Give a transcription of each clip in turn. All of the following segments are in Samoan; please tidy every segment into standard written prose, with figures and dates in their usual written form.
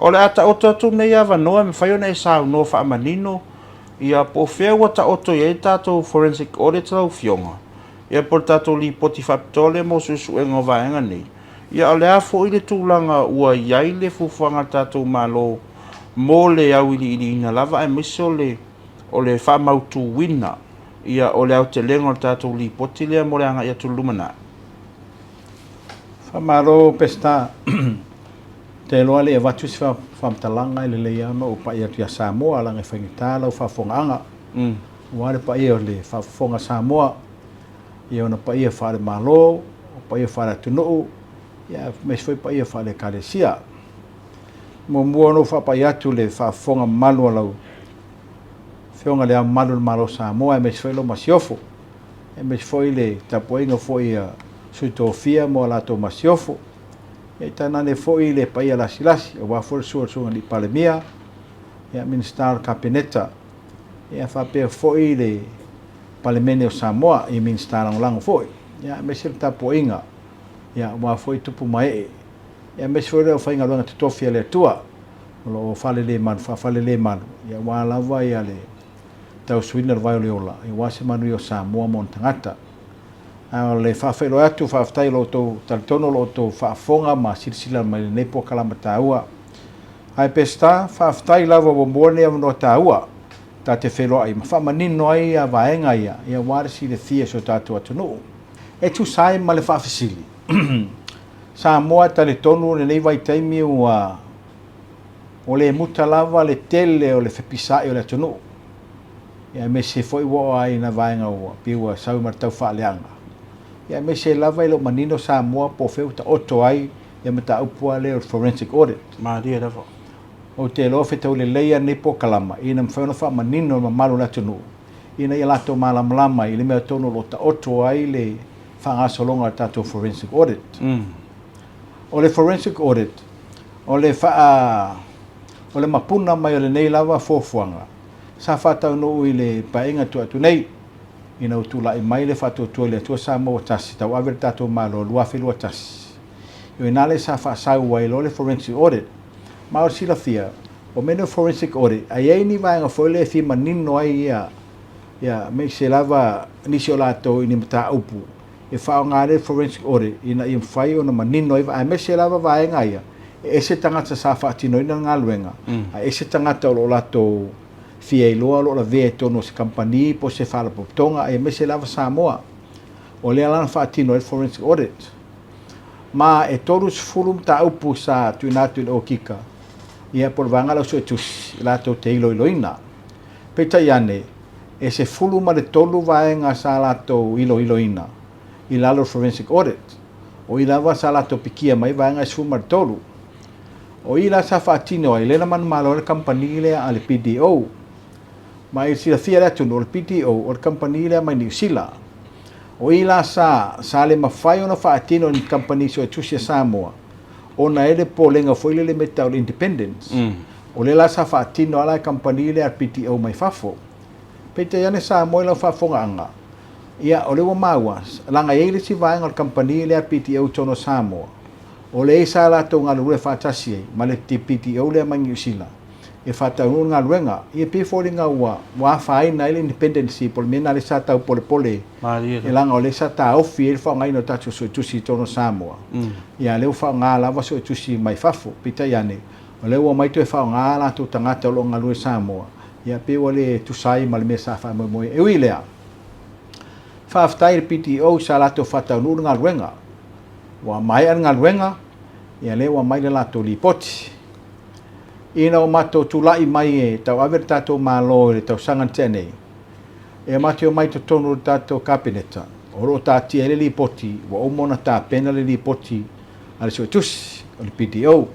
O le a taoto atu lenei avanoa e mafai ona e saunoa faamanino, ia, po o fea ua taoto i ai le tatou forensic audit lau Afioga, ia po o le tatou lipoti faapitoa lea mo suesuega o vaega nei, ia o le a foi le tulaga ua i ai le fuafuaga a le tatou Malo mo le auiliiliina lava aemaise o le o le faamautuina ia o le aotelega o le tatou lipoti lea mo le agai atu i le lumanai. Faamalo Peseta. Ou te iloa e le i avatu se faamatalaga e lelei lava ona ou pai atu ia Samoa leaga e faigata lau faafofogaaga aua le paia o le faafofoga a Samoa i ona paia faale-Malo, o paia faale-atunuu, aemaise foi paia faale-Ekalesia. Muamua ona ou faapai atu i le faafofoga mamalu a lau Afioga i Le Ao Mamalu o le Malo o Samoa aemaise foi lau Masiofo, aemaise foi le tapuaiga foi a Sui Tofia ma o latou Masiofo, ia tainane foi le paia lasilasi aua foi le susu o le Susuga i le Palemia, ia Minisita o le Kapeneta, ia faapea foi le Palemene o Samoa i Minisita Lagolago foi, ia aemaise le tapuaiga ia aua foi tupu ma ee, ia aemaise foi le aufaigaluega totofi a le Atua o lo o falelemalu, faafalelemalu, ia aua lava ia le tausuina o le vai o le ola, ia aua se manuia o Samoa ma ona tagata. A o le faafeiloai atu, faafetai i lo outou talitonu o lo outou faafofoga ma silasila mai i lenei polokalama taua. Ae Peseta, faafetai lava ua maua lenei avanoa taua ta te feiloai ma faamanino ai ia vaega ia, ia aua le silafia e si o tatou atunuu. E tusa ai ma le faafesili, Samoa e talitonu lenei vaitaimi ua ua le muta lava le tele o le fepisai o le atunuu, ia aemaise foi ua oo ai ina vaega ua pei ua sau ma le tau faaleaga, ia aemaise lava e le o manino Samoa po o fea ua taoto ai ia mataupu lea o le forensic audit. Malie lava. Ou te iloa fetau lelei lava lenei polokalama ina mafai ona faamanino le mamalu o le atunuu ina ia latou malamalama i le mea tonu o lo o taoto ai le faagasologa o le tatou forensic audit. O le forensic audit, o le faa, o le mapuna mai o lenei lava fuafuaga sa faataunuu i le Paeaiga tua atu nei, ina ua tulai mai le faatuatua i le Atua Samoa ua tasi tauave le tatou Malo 2021. O i ina lea sa faasau ai loa le forensic audit. Ma o le silafia, o mea nei o forensic audit, a i ai ni vaega foi lea e fia manino ai ia, ia aemaise lava nisi o latou i ni mataupu e faaaoga ai le forensic audit ina ia mafai ona manino ai, aemaise lava vaega ia, e ese tagata sa faatinoina le galuega, ae ese tagata o lo o latou fia iloa o lo o lavea i totonu o se kamupani po o se faalapotopotoga, aemaise lava Samoa. O lea la na faatino ai le forensic audit. Ma e 30 mataupu sa tuuina atu i le Okika, ia po o le vaega lea o Suetusi latou te iloiloina. Peitai ane, e 13 vaega sa latou iloiloina i lalo o le forensic audit. O i lava sa latou pikia mai vaega e 13. O i la sa faatino ai lea na manumalo ai le kamupani lea a le BDO. Ma i silafia e le atunuu, o le BDO o le kamupani lea mai Niu Sila. O i la sa, sa le mafai ona faatino e ni kamupani suetusi a Samoa ona e i ai le popolega foi lele me tau o le independence. O lea la sa faatino lava la e kamupani lea a le BDO mai fafo. Peitai ane Samoa i lau faafofogaaga, ia o lea ua maua, leaga e i ai le isi vaega o le kamupani lea a le BDO i totonu o Samoa, o lea sa latou galulue faatasi ai ma le BDO lea mai Niu Sila e faataunuu le galuega. Ia e pei e foliga ua ua afaina ai le independency po o le mea lena lea sa tau polepole Malie e leaga o lea sa taofi ai le faaaogaina o tatou suetusi i totonu o Samoa. Ia a o lea ua faaaoga lava suetusi mai fafo. Peitai ane, o lea ua omai toe faaaoga a latou tagata o lo o galue i Samoa, ia pei ua le tusa ai ma le mea sa faamoemoe ai. E ui i lea, faafetai i le PTO sa latou faataunuu le galuega. Ua maea le galuega, ia lea ua aumai le latou lipoti. Ina ua matou tulai mai e tauave le tatou Malo i le tausaga na tea nei, e matou omai i totonu o le tatou Kapeneta, o lo o taatia ai le lipoti, ua uma ona tapena le lipoti a le Suetusi, o le BDO.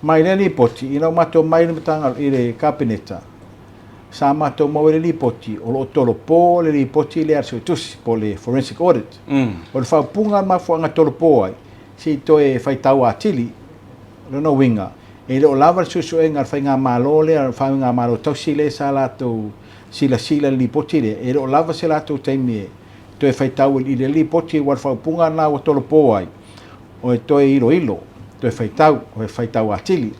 Mai lea lipoti, ina ua matou omai i le Kapeneta, sa matou maua i le lipoti, o lo o tolopo le lipoti lea a le Suetusi, po o le Forensic Audit. O le faaupuga a le mafuaaga e tolopo ai, se i toe faitau atili. O lona uiga, e le o lava le suesuega a le Faigamalo lea, le Faigamalo tausi lea sa latou silasila i le lipoti lea, e le o lava se latou taimi e toe faitau i le lipoti aua o le faaupuga lena ua tolopo ai, o e toe iloilo, toe faitau, o e faitau atili.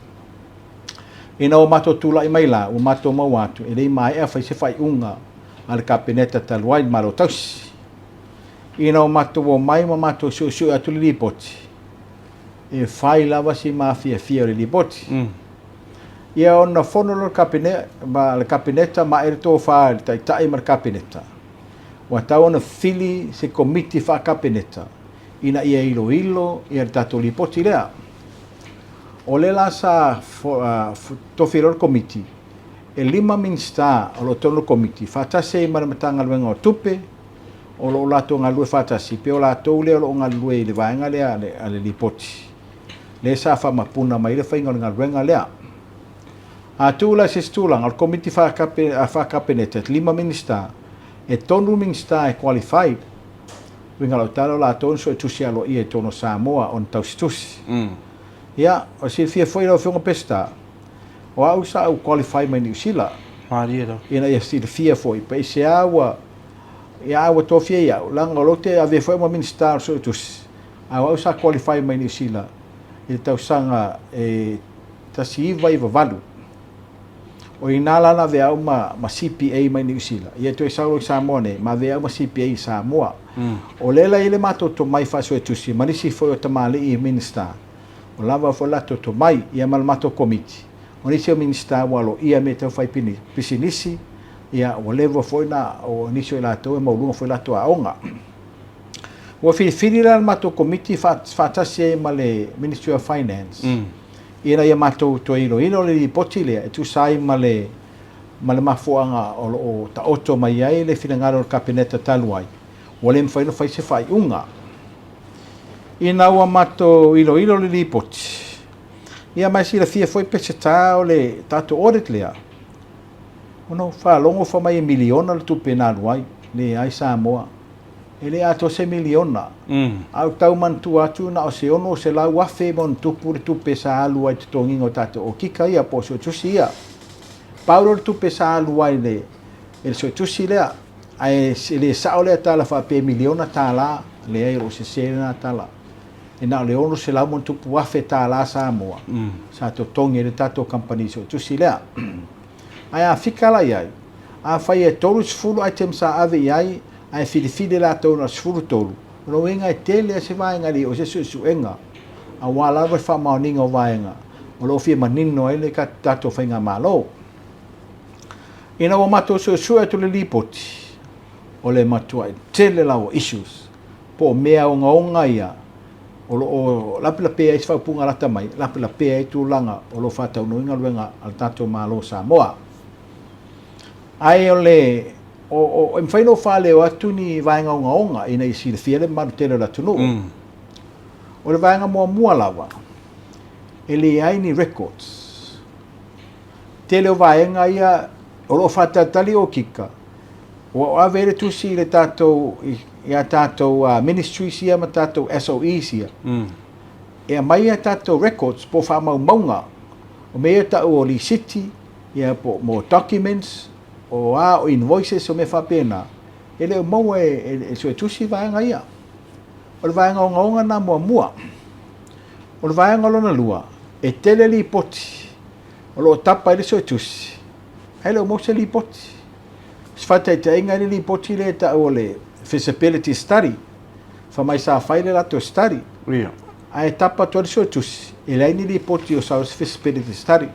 Ina ua matou tulai mai la, ua matou maua atu, e le i maea fai se faaiuga a le Kapeneta talu ai i le Malo Tausi. Ina ua matou omai ma matou suesue atu le lipoti, e fai lava si mafiafia o le lipoti. Ia ona fono lea o le Kapeneta ma ae le tofa i le Taitai ma le Kapeneta, ua tatau ona fili se Komiti Faa-Kapeneta ina ia iloilo ia le tatou lipoti lea. O lea la sa tofi loa le Komiti, e 5 Minisita o lo o totonu o le Komiti, faatasi ai ma le Matagaluega o Tupe, o lo o latou galulue faatasi, pei o latou lea o lo o galulue i le vaega lea a le Lipoti, lea sa faamapuna mai ai le faiga o le galuega lea. A tuu la i se isi tulaga, o le Komiti Faa-Kapeneta, e 5 Minisita, e 3 Minisita e qualified, uiga o lau tala o latou na suetusi aloaia i totonu o Samoa ona tausitusi. Ia, o le silafia foi lau Afioga Peseta, o au sa ou qualify mai Niu Sila. Malie lava. Ina ia silafia foi, paisea ua, ia a ua tofia ai au, leaga o lea ou te avea foi au ma Minisita o le Suetusi, a o au sa qualify mai Niu Sila i le tausaga e 1998. O i ina la na avea au ma, ma CPA mai Niu Sila. Ia toe sau loa i Samoa nei, ma avea au ma CPA i Samoa. O lea la e i ai le matou tomai faa-Suetusi ma nisi foi o tamalii Minisita, ua lava foi le latou tomai, ia ma le matou Komiti. O nisi o Minisita ua aloaia mea tau fai pisinisi, ia ua leva foi na, o nisi o i latou e maualuga foi latou aoga. Ua filifili la le matou Komiti faatasi ai ma le Ministry of Finance, ina ia matou toe iloilo le lipoti lea e tusa ai ma le ma le mafuaaga o lo o taoto mai ai le finagalo o le Kapeneta talu ai, ua le mafai ona fai se faaiuga. Ina ua matou iloilo le lipoti, ia ma e silafia foi Peseta o le tatou audit lea, ona ou faalogo fai mai e miliona le tupe na alu ai, leai Samoa. E le atoa se miliona. A ou tau manatua atu na o se 600,000 ma ona tupu le tupe sa alu ai i totogiga o tatou okika ia po o suetusi ia. Pau lea o le tupe sa alu ai i le suetusi lea. Ae e le sao lea tala faapea e miliona tala, leai o lo o sese lena tala. E na o le 600 ma ona tupu afe tala Samoa sa totogi ai le tatou kamupani suetusi lea. Ae a fika la i ai, afai e 30 items sa ave i ai, ae filifili latou na o le 13, o lona uiga e tele lava se vaega e le i oo i se suesuega, aua lava le faamaoniga o vaega o lo o fia manino ai le tatou faigamalo. Ina ua matou suesue atu le lipoti, o le matuai tele lava o issues, po o mea ogaoga ia o lo o lapelapea ai se faaupuga lata mai, lapelapea ai tulaga o lo o faataunuu ai galuega a le tatou Malo o Samoa. Ae o le o, o, e mafai ona ou faaleo atu ni vaega ogaoga ina ia silafia le mamalu tele o le atunuu. O le vaega muamua lava, e leai ni records. Tele o vaega ia o lo o faatalitali okika, ua ave ai le tusi i le tatou, i a tatou ministries ia ma tatou SOEs ia, e aumai a tatou records po o faamaumauga o mea ia e tau o lisiti, ia po o documents, o a, o invoices, o mea faapena, e le o maua e le Suetusi vaega ia. O le vaega ogaoga lena muamua. O le vaega lona lua, e tele lipoti o lo o tapa ai le Suetusi, ae le o maua se lipoti. O se faataitaiga i le lipoti lea e tau o le feasibility study, fai mai sa fai le latou study, ae tapa atu ai le Suetusi, e leai ni lipoti o sau ai se feasibility study.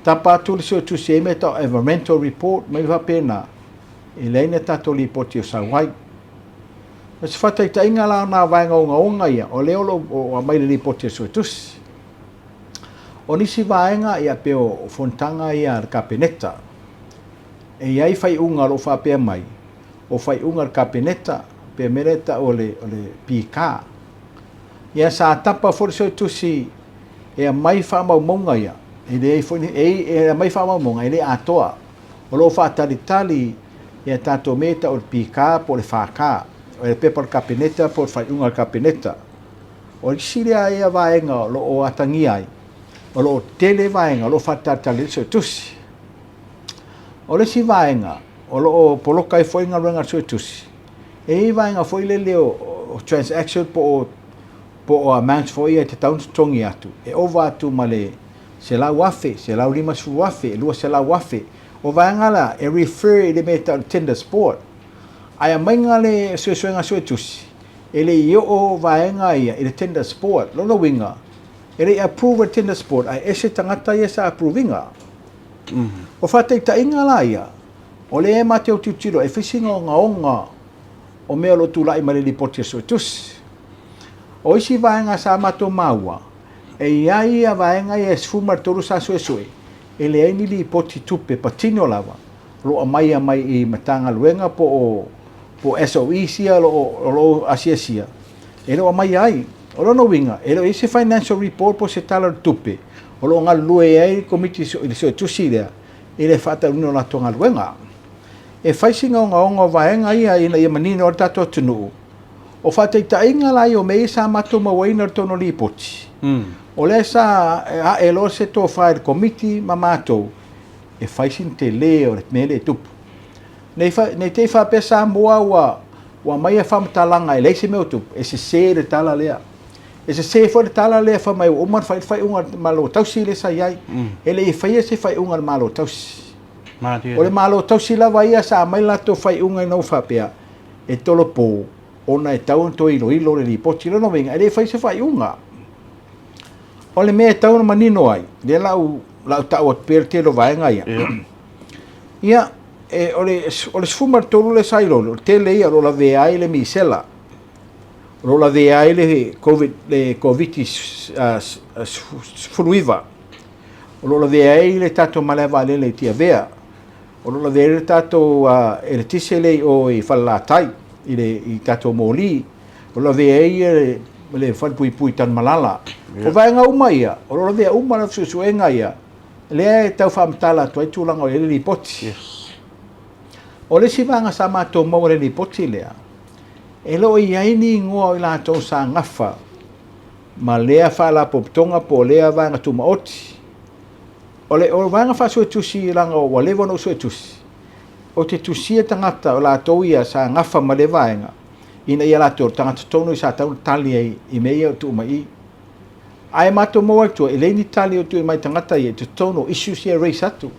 Tapa atu le Suetusi e i ai mea tau environmental report ma mea faapena, e leai ni tatou lipoti o sau ai. O se faataitaiga la o nā vaega ogaoga ia, o lea o lo o aumai i le lipoti a le Suetusi. O nisi vaega, ia pei o fonotaga ia a le Kapeneta, e i ai faaiuga o lo o faapea mai, o faaiuga a le Kapeneta, pei o le mea lea e tau o le PK. Ia sa tapa foi le Suetusi e aumai faamaumauga ia, e leai foi ni, e aumai faamaumauga e le atoa. O lo o faatalitali ia tatou mea e tau o le PK po o le FK, o le pepa a le Kapeneta po o le faaiuga a le Kapeneta. O le isi lea ia vaega o lo o atagia ai, o lo o tele vaega o lo o faatalitali ai le Suetusi. O le isi vaega o lo o poloka ai foi galuega a le Suetusi, e i ai vaega foi lele o transaction po o amounts foi ia e tatau ona totogi atu, e ova atu ma le $100,000, $150,000, $200,000. O vaega la e refer i le mea e tau o le Tenders Board. Ae aumaiga le suesuega suetusi, e le i oo vaega ia i le Tenders Board. Lona uiga, e le i approve e le Tenders Board ae ese tagata ia sa approve ina. O faataitaiga la ia, o lea e matou tilotilo e fai sina ogaoga o mea o lo o tulai mai le lipoti a Suetusi. O isi vaega sa matou maua, e i ai ia vaega ia e 13 sa suesue, e leai ni lipoti tupe patino lava o lo o aumaia mai i Matagaluega po o po o SOEs ia o lo o o lo o asiasia, e le o aumaia ai. O lona uiga, e le o i ai se financial report po o se tala o le tupe o lo o galulue ai le Komiti i le Suetusi lea i le faataunuuina o latou galuega. E fai sina ogaoga o vaega ia ina ia manino ai le tatou atunuu. O faataitaiga la ia o mea ia sa matou mauaina i totonu o lipoti, o lea sa ae loa se tofa i le Komiti ma matou e fai sina tele o le mea lea e tupu. Ne i te i faapea Samoa ua aumaia faamatalaga e leai se mea o tupu, e sese le tala lea. E sese foi le tala lea fai mai ua uma ona fai le faaiuga a le Malo Tausi lea sa i ai. E le i faia se faaiuga a le Malo Tausi. O le Malo Tausi lava ia sa aumai le latou faaiuga ina ua faapea e tolopo ona e tatau ona toe iloilo le lipoti. O lona uiga, e le i faia se faaiuga. O le mea e tatau ona manino ai, lea la u la u tau atu pea le tele o vaega ia. Ia, e, o le, o le 13 lea sa iloilo, o le tele ia o lo o lavea ai le misela, o lo o lavea ai le Covid, le Covid-19, o lo o lavea ai le tatou malae vaalele i Tiavea, o lo o lavea ai le tatou eletise lea i o i Falelatai, i le i tatou moli, o lo o lavea ai le, le falepuipui i Tanumalala. O vaega uma ia, o lo o lavea uma lava suesuega ia, lea e tau faamatala atu ai tulaga o i ai le lipoti. O le isi vaega sa matou maua i le lipoti lea, e le o i ai ni igoa o i latou sa gafa ma lea faalapotopotoga po o lea vaega tumaoti. O le o vaega faasuetusi leaga ua leva ona ou suetusi, ou te tusia tagata o latou ia sa gafa ma lea vaega ina ia latou tagata tonu sa tatau ona tali ai i mea ia o tuu mai i i. Ae matou maua atu e leai ni tali o tuuina mai tagata ia i totonu o issues ia e raise atu.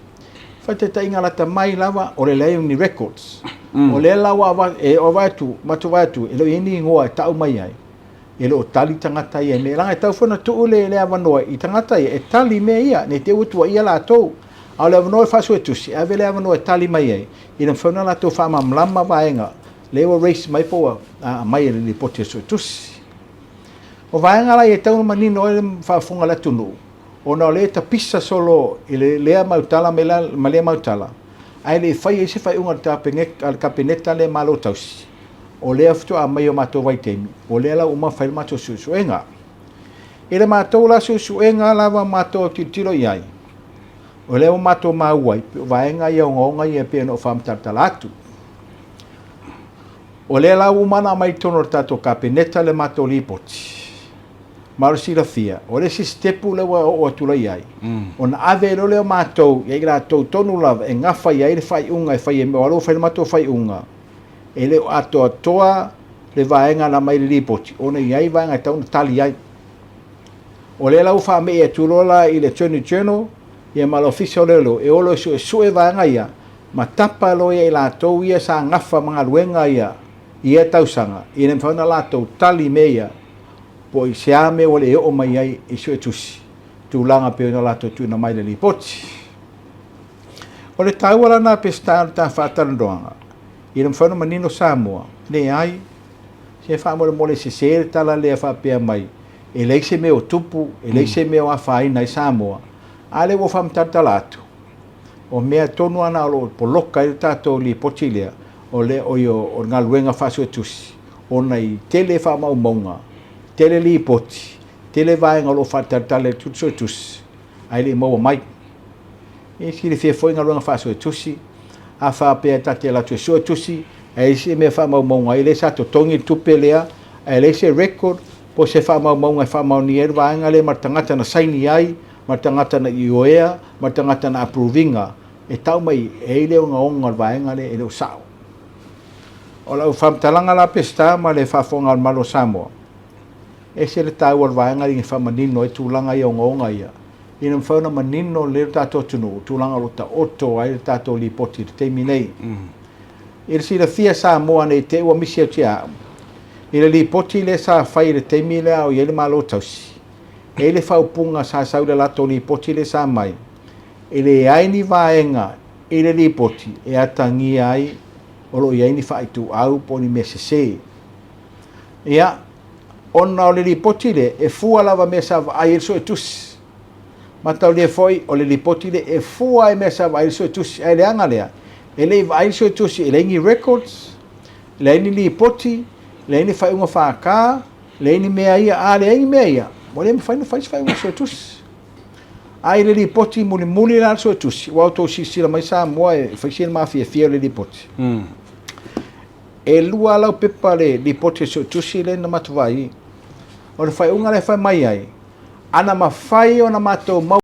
Faataitaiga lata mai lava o le leai o ni records. O lea la ua e vaai atu, matou vaai atu e le o i ai ni igoa e tau mai ai. E le o tali tagata ia i mea, leaga e tatau foi ona tuu le, le avanoa i tagata ia e tali mea ia, ne i te i ua tuuaia latou. A o le avanoa e faasuetusi, e ave le avanoa e tali mai ai, ina mafai ona latou faamalamalama vaega lea ua raise mai po ua aumai e le lipoti a suetusi. O vaega la ia e tatau ona manino ai le faafofoga a le atunuu, ona o lea e tapisa solo i le lea mau tala ma lea mau tala, ae le i faia ai se faaiuga a le Kapeneta lea Malo Tausi. O lea faatoa aumai i o matou vaitaimi, o lea la ua uma fai le matou suesuega. I le matou la suesuega lava matou tilotilo i ai, o lea ua matou maua ai, o vaega ia ogaoga ia e pei ona ou faamatalatala atu. O lea la ua uma ona aumai i totonu o le tatou Kapeneta le matou lipoti, ma o le silafia, o le isi sitepu lea ua oo atu la i ai, ona ave loa lea o matou ia i latou tonu lava e gafa i ai le faaiuga e fai ai, aua o lea ua fai le matou faaiuga, e le o atoatoa le vaega na aumai i le lipoti, ona e i ai vaega e tatau ona tali ai. O lea la ua faamei atu loa la i le Attorney General ia ma le Ofisa o Leoleo e o loa e suesue vaega ia, ma tapa loa ia i latou ia sa gafa ma galuega ia i ia tausaga, ina ia mafai ona latou tali mea ia, po o i se a mea ua le oo mai ai i suetusi, tulaga pei ona latou tuuina mai i le lipoti. O le taua la lena Peseta o le ta faatalanoaga, ina mafai ona manino Samoa, leai, se faamolemole sese le tala lea faapea mai, e leai se mea o tupu, e leai se mea o afaina ai Samoa, a lea ua faamatalatala atu, o mea tonu lava na o lo o poloka ai le tatou lipoti lea, o le, oi, o le galuega faasuetusi, ona i tele faamaumauga, tele lipoti, tele vaega o lo o faatalitali atu le suetusi, ae le i maua mai. E silafia foi galuega faasuetusi, a faapea ta te alu atu e suetusi, ae leai se mea e faamaumauga ai, lea sa totogi le tupe lea, ae leai se record po o se faamaumauga e faamaonia ai le vaega lea ma le tagata na saini ai, ma le tagata na ioea, ma le tagata na approve ina, e tau mai e ai le ogaoga o le vaega lea e le o sao. O lau faamatalaga la Peseta ma le faafofoga a le Malo o Samoa, e ese le taua o le vaega lea e faamanino ai tulaga ia ogaoga ia. Ina mafai ona manino lelei lo tatou atunuu i tulaga o lo o taoto ai le tatou Lipoti i le taimi nei. I le silafia Samoa ne i te i ua misi atu ia au, i le Lipoti lea sa fai i le taimi lea a o i ai le Malo Tausi, e i ai le faaupuga sa sau i le latou Lipoti lea sa aumai, e leai ni vaega i le Lipoti e atagia ai o lo o i ai ni faaituau po o ni mea sese. Ia, ona o le lipoti lea, e fua lava mea sa vaai ai le suetusi. Mataulia foi, o le lipoti lea e fua ai mea sa vaai ai le suetusi. Ae leaga lea, e le i vaai le suetusi, e leai ni records, leai ni lipoti, leai ni faaiuga FK, leai ni mea ia. A leai ni mea ia, ua le mafai ona fai se faaiuga a le suetusi. A i le lipoti mulimuli la a le suetusi, ua outou silasila mai Samoa e fai sina mafiafia o le lipoti. E lua laupepa le lipoti a le suetusi lea na matou vaai. O le faaiuga lea e fai mai ai, ana mafai ona matou maua